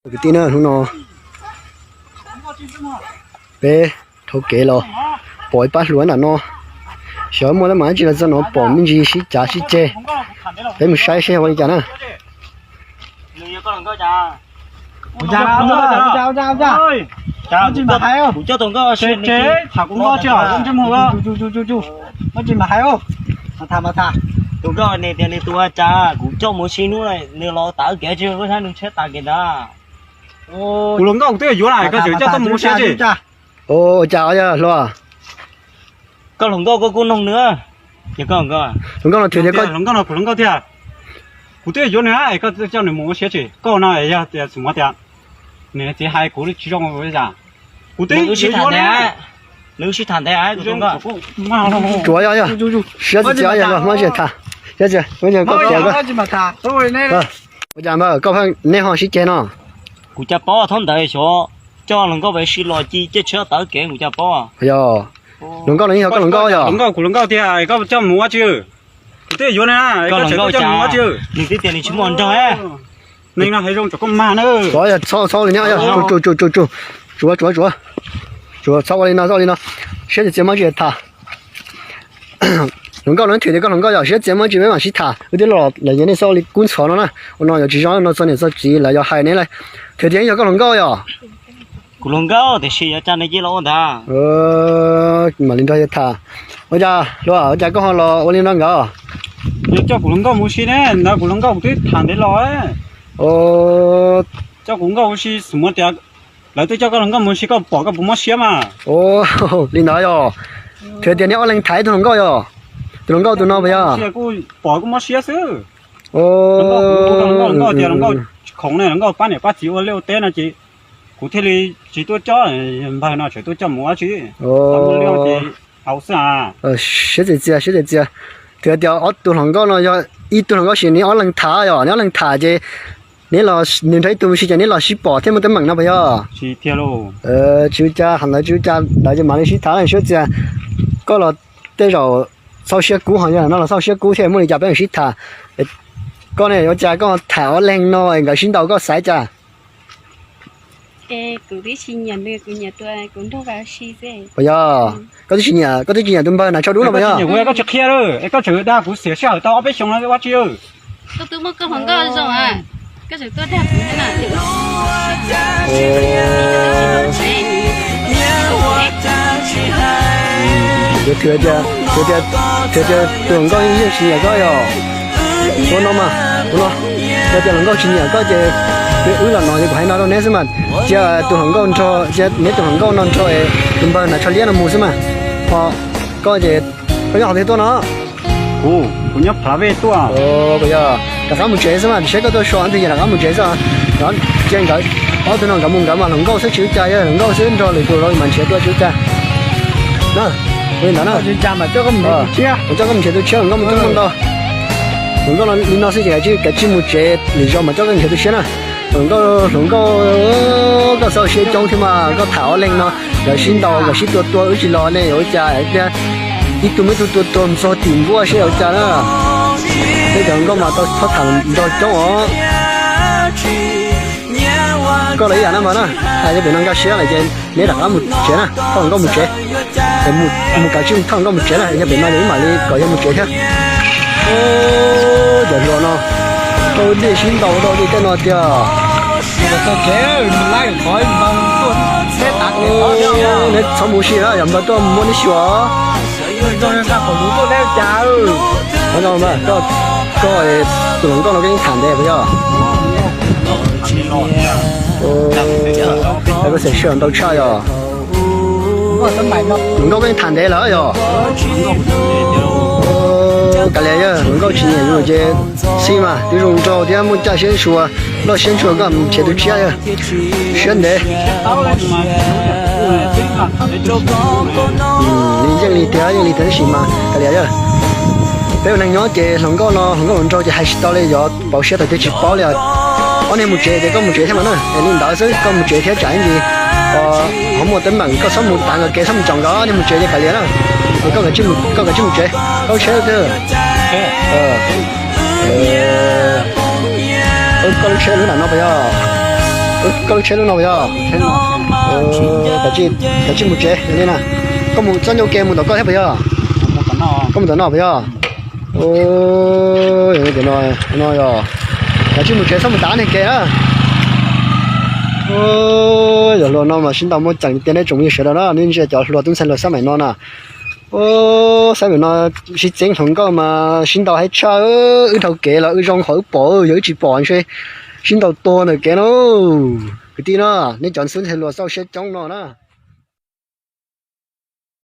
Kwv tij na, hnub no peb dhau kev los pom ib pab hluas nram no, xyov muaj teeb meem dab tsi los txog no pom me ntsis sib cav sib ceg. Peb mus saib seb ua li cas na. Tus nkauj tias nws tus ua cas kuv coj mus ua si hnub nws los tav kev tsis koj saib nws tsheb tav kev ntag. Kuv hluas nkauj kuv twb yuav na, koj tseem coj tuaj mus ua si tsis? Ua cas yog hluas? Koj hluas nkauj koj kuj noog nws. Hluas nkauj no, hluas nkauj no kuv hluas nkauj tiag. Kuv twb yuav nws, koj coj nws mus ua si tsis? Koj no yog tias xus muav tias nws txiv hais kuv tsis zoo, kuv twb yuav nws. Nws sib tham ntev. Tsuav yog, yog siab txias yog muab tsis tham. Siab txias, ua cas npawg koj pheej neb ho sib ceg no? Kuv cas paub, thaum ntawd xyov coj hluas nkauj pem si los ci caij tsheb tav kev kuv cas paub. Yog hluas nkauj no yeej yog koj hluas nkauj yog? Hluas nkauj, kuv hluas nkauj tiag, koj coj mus ua tsis? Kuv twb yuav na, koj tseem tuaj coj mus ua tsis? Nws twb tias nws tsis muaj nrog. Neeg no hais zoo tsom koj mag na. Txhob, txhob li no, tsuav, tsuav, tsuav, tsuav, tsuav, txhob ua li no, txhob ua li no. Siab txias txias muab tsis tham. Hluas nkauj no, thwm tias koj hluas nkauj yog, siab txias muab tsis, peb mam sib tham. Wb twb los lawm ces nej txhob ua li kub ntxhov no na. Ua no yuav tsis zoo no, txog niam txog txiv lawv yuav hais neb lawm. Thwm tias yog koj hluas nkauj yog? Kuv hluas nkauj tiam sis yuav cas nws cia los ua ntawd. Mam li nrog yawg tham. Ua cas hluas, ua cas koj ho los ua li no nkawd? Nws coj kuv hluas nkauj mus si ne, ntawd kuv hluas nkauj kuv twb tham ntev los. Coj kuv nkauj mus si, xus muav tias lawv twb coj koj hluas nkauj mus si, koj pom koj puas mob siab mas? Li ntawd yog? Thwm tias neb ob leeg tham ib tug hluas nkauj yog? Tus hluas nkauj tus no puas yog? Kuj pom kuj mob siab xwb. Hluas nkauj tias hluas nkauj tsis khoom ne, hluas nkauj pab niam pab txiv ua liaj ua teb no ces kuv thiaj li tsis tuaj coj, npawg no tseem tuaj coj mus ua tsis. Ces haus xwb. Siab txias txias, siab txias txias. Thwm tias ob tug hluas nkauj no yog ib tug hluas nkauj, sis neb ob leeg tham yog? Neb ob leeg tham ces neb los, nws nrog ib tug mus si ces neb los sib pom thiaj muaj teeb meem no puas yog? Tsis ua cas, hais ntawd tsis ua cas, lawv ces mam li sib tham siab txias. Koj los tej zaum txhau siab kub, ho yog no los txhau siab kub thiaj muaj li cas peb mam sib tham. Koj ne, ua cas koj tham ob leeg no nkawd sib ntaus koj xav cas? Puas yog? Koj twb tsis nyiam, koj twb tsis nyiam tus npawg na tsho dub no puas yog? Koj tsis qhia, koj tseem dag kuv xiam sij hawm tau ob peb xyoos no ua tsi? Tias, tias tus hluas nkauj yeej tsis nyiam koj yog? Ua no mas, ua no, yog tias hluas nkauj tsis nyiam koj ces peb wb los no ces kuv hais no rau neb xwb mas. Cia tus hluas nkauj nrog, cia neb tus hluas nkauj no nrog tus npawg na tsho liab no mus xwb mas. Ho koj ces koj nyob qhov twg tuaj no? Kuv, kuv nyob Phav Vej tuaj. Rov qab mus tsev xwb mas, saib koj tuaj so ntwg ces rov qab mus tsev xwb. Cia nkawd ob tug no nkawd mus nkawd mas, hluas nkauj xwb tsis ua cas, yog hluas nkauj xwb nrog lwm tus los mas nrhiav dua tsis ua cas. Na, ua li ntawd na. Coj koj mus nrhiav tus tshiab, hluas nkauj mus coob ntau. Hluas nkauj li no xwb ces kav tsij mus tsev, lwm zaus mas coj koj nrhiav tus tshiab na. Hluas nkauj, hluas nkauj, koj txaus siab coob thiab mas, koj tham ob leeg no nkawd sib ntaus nkawd sib tua tua wb tsis los ne, yuav ua cas tiag. Ib tug muaj ib tug tua tua txog tim nkuaj seb yuav ua cas na. Peb cov hluas nkauj mas tau txhob tham nrog coob os. Koj los ib yam na mas na, hais tias pem no nkag siab lawm ces neb rov qab mus tsev na, thauj hluas nkauj mus tsev. Mus kav tsij thauj hluas nkauj mus tsev na, yog pem no ces wb mam li kom yawg mus tsev thiab. Cov hluas no rau dej sib ntaus rau dej tej no tiag. Neb txhob mus si na, yog npawg tuaj muab neb xyuas. Koj, tus hluas nkauj no koj yeej tham ntev puas yog? Koj xav sij hawm ntau tshaj yog? Hluas nkauj koj yeej tham ntev lawm yog? Kav liam yog hluas nkauj tsis nyiam yus ces xij mas twb zoo nraug thiab muaj caj siab ntshua, loj siab ntshua, koj mus nrhiav tus tshiab yog. Siab ntev. Yeej li tiag, yeej li tiag tab sis mas kav liam yog. Peb ua neeg nyob ces hluas nkauj no hluas nkauj hluas nraug ces hais tsis tau li, yuav pauv siab thaum twg tsis paub li. Ob niag mus tsev ces koj mus tsev thiab mas na, li ntawd xwb, koj mus tsev thiab tsam ib ntsis ho muaj teeb meem, koj txhob mus tav nkawd kev, txhob mus tsom nkawd, ob niag mus tsev ces kav liam na. Es koj kav tsij mus tsev, koj lub tsheb twg? Koj lub tsheb lub nram no puas yog? Koj lub tsheb lub no puas yog? Kav tsij mus tsev li na. Koj mus txoj ncauj ke mus tom koj thiab puas yog? Koj mus tom no puas yog? Yog no, kav tsij mus tsev txhob mus tav neeg ke na. Yog luag no mas sib ntaus muaj ceem tiag nej tsoom me nyuam sawv daws na, nej ntsia cov hluas tub ntxhais hluas xab maim no na. Xab maim no sib txeeb hluas nkauj mas sib ntaus heev tshaj. Wb dhau kev los wb zoo qhov wb pom, yog wb tsis pom ntshe sib ntaus tuag ntawm kev no. Kwv tij no, nej cov tub ntxhais hluas xauj siab coob no na.